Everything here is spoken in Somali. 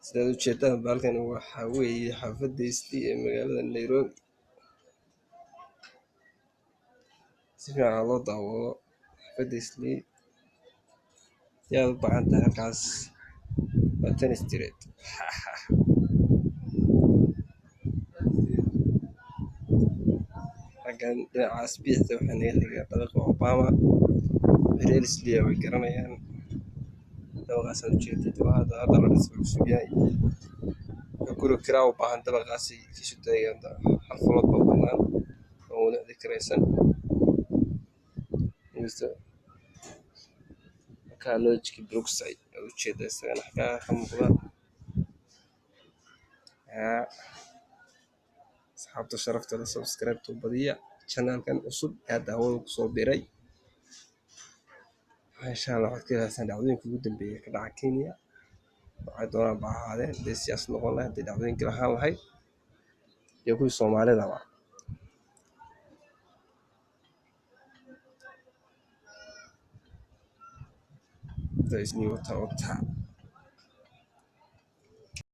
Sidaad u jeedaan baalkan waxaa weeye xaafadda Islii ee magaalada Nairobi. Si fiican loo daawado xaafadda Islii. Yaad u baahan tahay halkaas waa 10 Street. Xaggan dhinacaas bidixda waxaa naga xiga dabaqa Obama. Reer Islii way garanayaan. Dabaqaas aad u jeedid waa hadda hadda la dhisay, cusub yahay. Guri kiraa u baahan dabaqaasi kiisu dayay hal floor baa bannaan oo weli cidi kiraysan. Markaa Lodge Brookside aad u jeedaa isagana xaggaa ka muuqda. Asxaabta sharafta leh, subscribe to badiya channelkan cusub ee hadda hawada kusoo biiray. Insha Allah waxaad ka helaysaan dhacdooyinka ugu dambeeyay ka dhaca Kenya. Waxay doonaan ba ha ahaadeen, hadday siyaasad noqon lahayd, hadday dhacdooyinka lahaan lahayd iyo kuwii Soomaalidaba. Wata wata.